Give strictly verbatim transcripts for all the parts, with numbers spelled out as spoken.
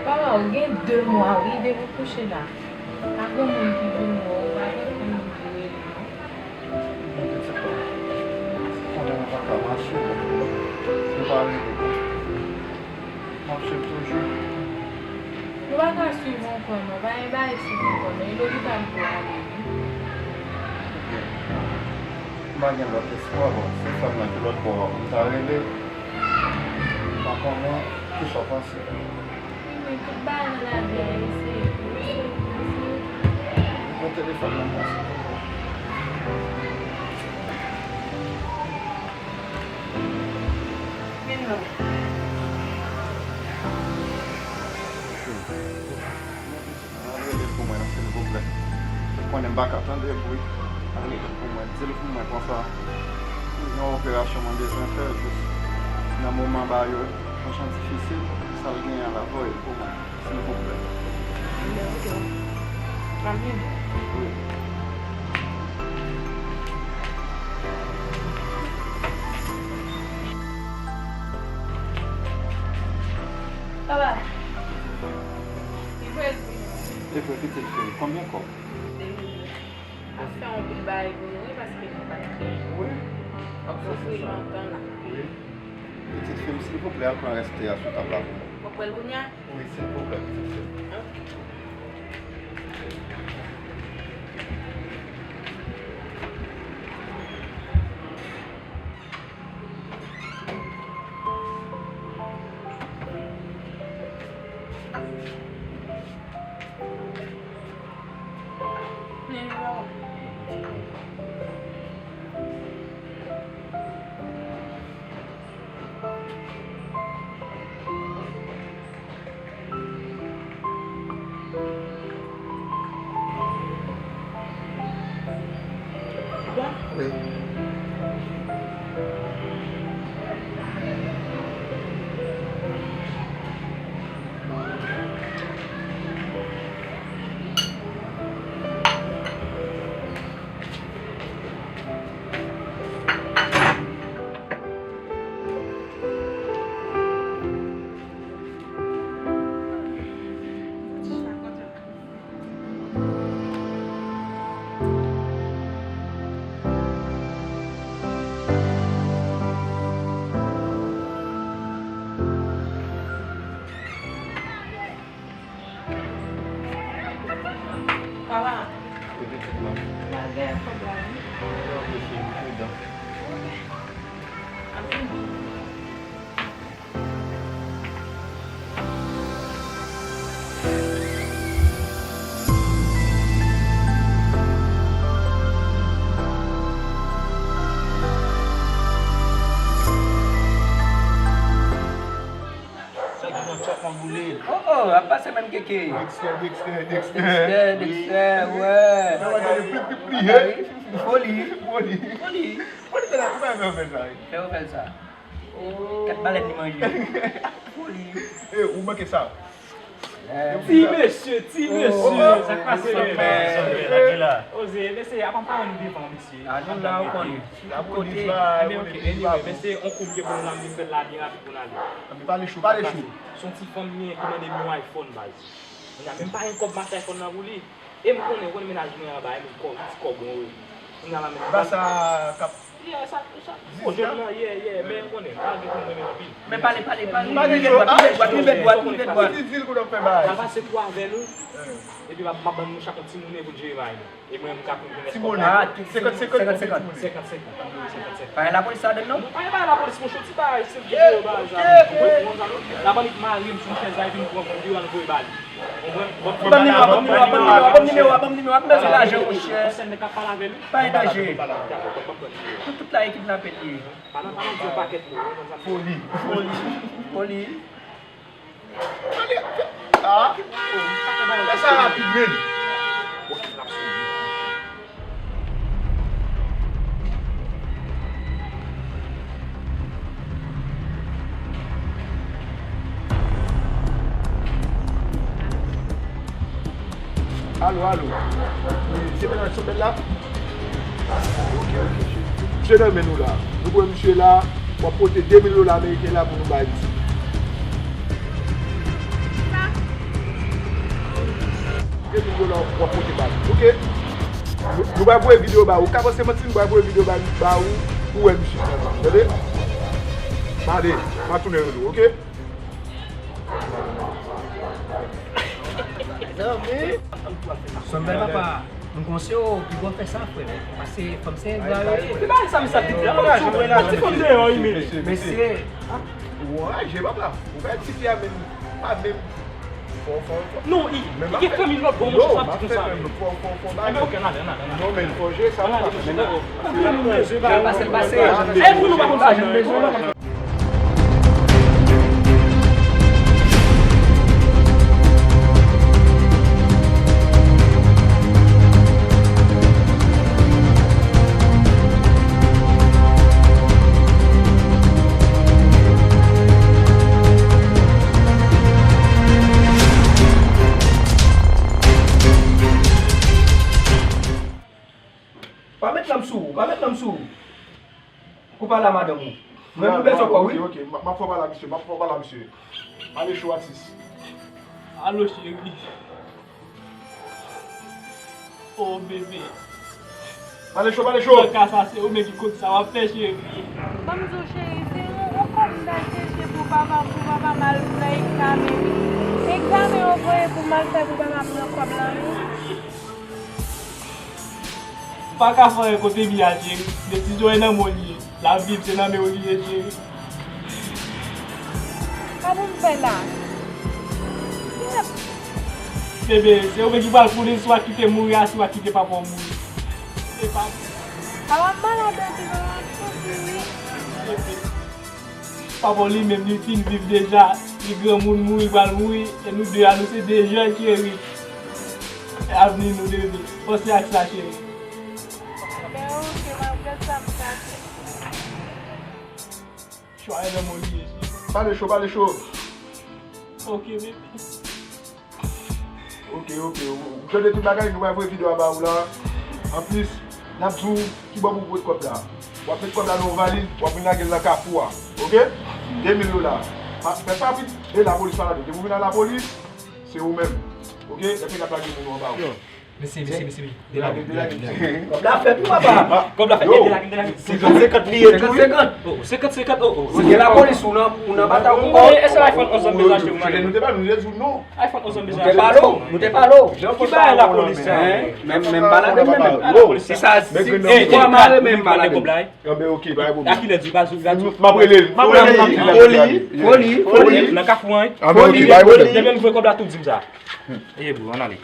Papa, ou gen de mwa, wi, depi w kouche la. Pa gen moun ki vin wè w, pa gen moun ki rele w. Mwen pitit la, konnen mwen pa ka mache, mwen pa rele. M ap swiv toujou. Nou pa ka swiv ankò non, pa gen bagay swiv ankò non, e lopital pou w ale wi. Ebyen, m pa gen lòt espwa, bon, se fanm nan ki lòt bò a pou m ta rele, m pa konnen kisa w panse. Men tout bagay nan lavi a eseye pou eseye pou eseye. Pran telefòn nan mwen silvouplè. Vin non. Al rele l pou mwen, silvouplè. Ou konnen m pa ka tande bri. Al rele l pou mwen. Di l pou mwen konsa. Li gen yon operasyon mwen bezwen fè jis nan moman ba yo, yon jan difisil. Sa l genyen an la, voye l pou mwen, silvouplè. M ap vini. Wi. Papa, li vre l vini. Li vre, pitit fi m. Konbyen kòb? De milyon. Ap fè yon pil bagay pou nou, wi, paske nou pa t gen. Wi. Soufri lontan la. Wi. Pitit fi m, silvouplè, al pran rès te a sou tab la pou mwen. W ap pran l kounye a? Wi, silvouplè, pitit fi m. Ok. Papa. Wi, pitit mwen. Malgre kòb la, wi. Yo, mesye, pridan. Ap vini. Sa ki nan chòp mwen boule. Oh, oh, apa se menm keke. Dexter, Dexter, Dexter. Dexter, Dexter, wè. Sa va gade pli, pli, pli, he. Foli. Foli. Foli. Foli, fè la, ou pa fè sa, wi. Fè ou fè sa. Kat balèn li manje. Foli. Eh, ou manke sa. Ti mesye, ti mesye, sa k pase menm? Oze, mesye, apa m pa wè nou devan, mesye. A nou la, ou konnen. Lapolis la, anyway, mesye, on koub ke pou nou la, m vin fè l la byen rapid pou n ale. Ann pale cho, pale cho. Se yon ti fanm li ye ki mande m yon iPhone, baz. Kounye a, men m pa gen kòb m achte iPhone nan pou li. E m konnen, ou konnen mennaj mwen anba, e m kò, ti kòb mwen, wi. Kounye a la, men. Ba sa k ap Yeah, sa, sa, bon, jèn nan, yeah, yeah, men ou konnen, malgre ke m renmen l anpil. Men pale, pale, pale. Pale, pale, pale, pale, pale. Di, di l kote w ap fè bagay. N a pase kou avè nou, epi m ap, m ap ban nou chak yon ti monnen pou n jere bagay nou. E mwen, m ka konn gen ti monnen. Ah, senkant, senkant, senkant, senkant. Senkant, senkant. Senkant, senkant. Pa gen lapolis ladann, non? Non, pa gen bagay lapolis, monchè, ti bagay, se videyo, bagay sa. N ap annik mare m sou yon chèz la, epi m pran videyo a, nou voye ba li. Ban m nimewo a, ban m nimewo a, ban m nimewo a, ban m nimewo a, m bezwen lajan, monchè. Pa gen danje. Tout, tout la e kidnape li ye. Foli. Foli. Foli. Fè sa rapid, men. Alo, alo. Wi, se mennaj Sonbèl la? Ok, ok, cheri. Misye nan men nou la. Nou pran misye la, w ap pote de mil dola ameriken la pou nou bay misye. De mil dola w ap pote ba nou, oke? Nou, nou pral voye videyo ba ou. Ou ka panse manti, nou pral voye videyo ba, ba ou pou wè misye. Tande? M ale, m a tounen rele w, oke? Zanmi. Son bèl papa. M konseye w, pi bon fè sa, frè m. Pase fanm se engra yo ye. Se pa sa, mesye, ap di la. Ti fanm deyò, wi, men. Mesye. Ou anraje, papa. Ou fè tifi a menm, pa menm. Fò, fò, fò. Non, i, i gen fanmi lòt bò, monchè, sa ti konsa. Fò, fò, fò, ba. Enben, oke, ann ale, ann ale, ann ale. Non, men fò jere sa, papa. Pase, pase. E pou nou pa konn sa, men. Pa met lanm sou ou, pa met lanm sou ou. Ou pale a madanm ou. Mwen, nou bezwen kò w, wi. Ok, ok, m ap fè w pale a misye, m ap fè w pale a misye. Pale cho, atis. Alo, cheri. Oh, bebe. Pale cho, pale cho. Nan ka sa, se ou menm ki konn sa w ap fè, cheri. Ban m di w, cheri, se yon, yon kòb m t al chèche pou papa m, pou papa m al nan egzamen. Egzamen yo voye pou m al fè pou papa m nan kòb la, wi. M pa ka fè anyen kote m ye a, cheri. Desizyon an nan men w li ye. L ap viv, se nan men w li ye, cheri. Sa pou m fè la? Bebe, se ou menm ki pral konnen si w a kite mouri a, si w a kite papa w mouri. Se pa... Papa m malad anpil, papa m soufri, wi. Bebe. Papa w li menm, li fin viv deja. Li granmoun, mouri, pral mouri. E nou de a, nou se de jèn, cheri. E avni nou, bebe. Panse ak sa, cheri. Enben, oke, m ap gad sa m ka fè. Chwa e nan men w li ye, cheri. Pale cho, pale cho. Oke, bebe. Oke, oke. Ou tande tout bagay, nou va voye videyo a ba ou la. Anplis, n ap di w kibò pou w pote kòb la. W ap met kòb la nan yon valiz, w ap vin lage l nan kafou a. Oke? De mil dola. Pa, fè pa vin, e lapolis pa ladan. Depi w vin a lapolis, se ou menm. Oke? Epi n ap lage moun yo anba ou. Mesye, mesye, mesye, mesye. Delage, delage. Kòb la fèt, wi, papa. Kòb la fèt, delage, delage. Senkant senkant li ye tou, wi. Senkant senkant. Oh, senkant senkant, oh, oh. Ou gen lapolis, ou nan, ou nan batay pou kòb. E se iPhone onz an bezwen achte pou madanm. Nou te pale, nou te di w non. iPhone onz an bezwen achte. Nou te pale w, nou te pale w. Ki bagay lapolis sa? Menm, menm pa ladan menm. Lapolis sa. Si sa, si, si kwa mare menm pa ladan. Anben, oke, pa gen pwoblèm. A kilè di, pa di, pa di. M ap rele l, m ap rele l, m ap di l. Foli, foli, foli. Nan kafou an, wi. Anben, oke, pa gen pwoblèm. Depi m voye kòb la, tou di m sa. Eye, bro, ann ale.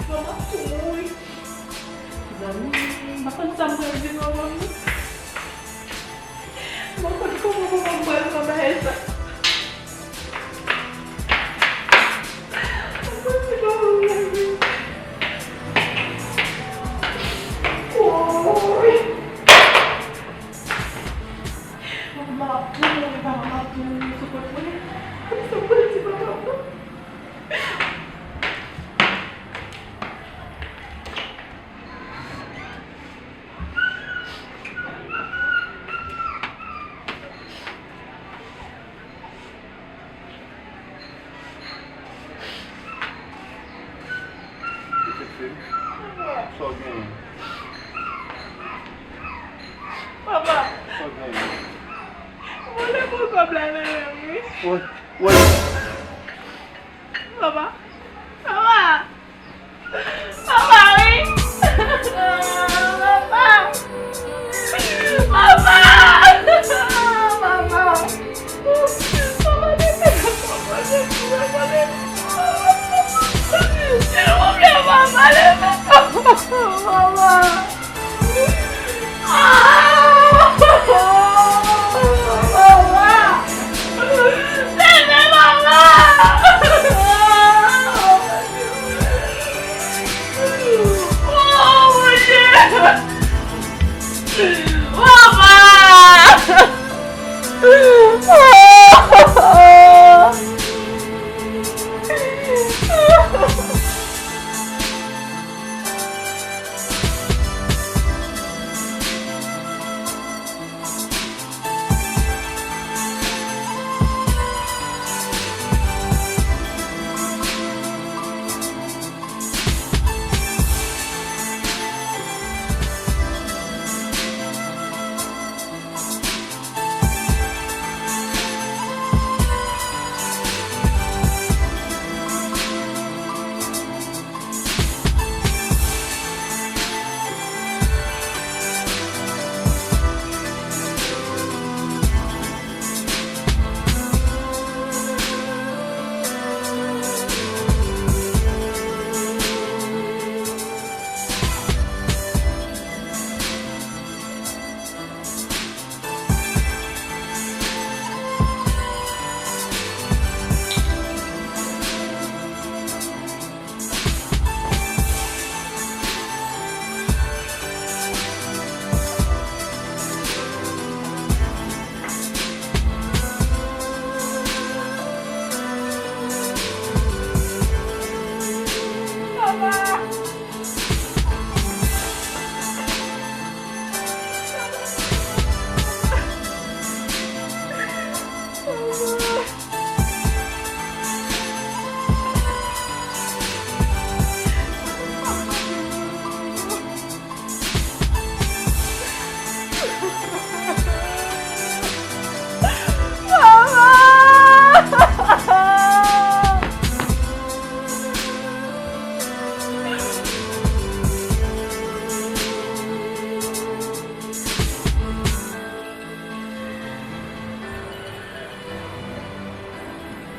Manman ap tou mouri. Zanmi, m pa konn sa m pral di manman m nan. M pa konn kòman manman m pral pran bagay sa. M pa konn si manman m lage. Woy! Manman m ap tou mouri, papa m ap tou mouri sou kont mwen. Sa m pral di papa m nan? Papa. Sa w genyen? Papa. Sa w genyen? Vòlè pran kòb la nan men m, wi. Woy, woy. Papa. Papa. Papa, wi. Papa. Papa. Papa. Papa, leve. Papa, leve. Papa, leve. Silvouplè, papa, leve. Papa. Ah! Papa! Leve, papa! Oh, mon Dieu! Papa!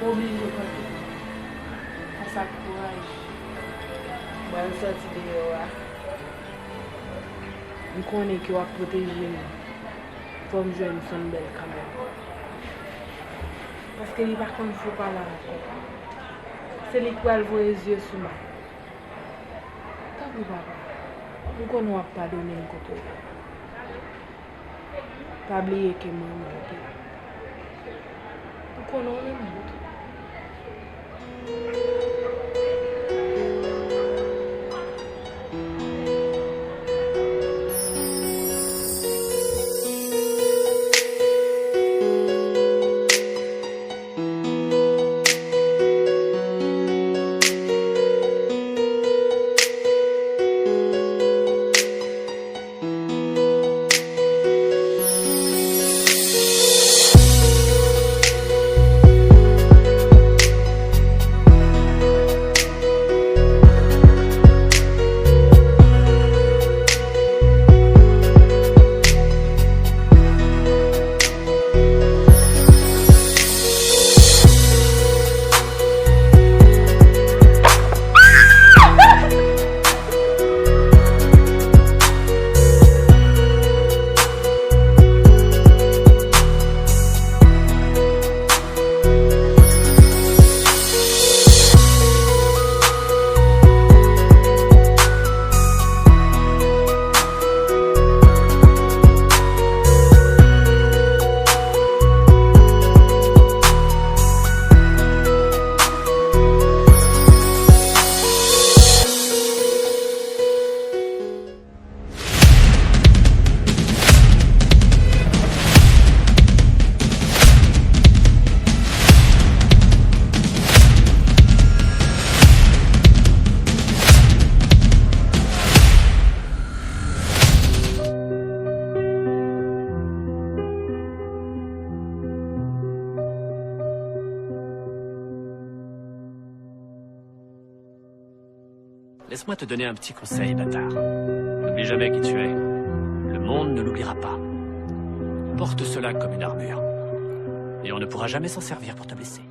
Oblije kanpe fas ak kouraj. Mwen sòti deyò a. M konnen ke w ap pwoteje m. Fò m jwenn Sandbèl kanmenm. Paske li pa konn fo pale ankò. Se li k pral voye zye sou m. Tanpri, papa. M konnen w ap padone m kote w ye. Pa bliye ke m renmen w tou. M konnen w renmen m tou. Laisse-moi te donner un petit conseil, bâtard. N'oublie jamais qui tu es. Le monde ne l'oubliera pas. Porte cela comme une armure. Et on ne pourra jamais s'en servir pour te blesser.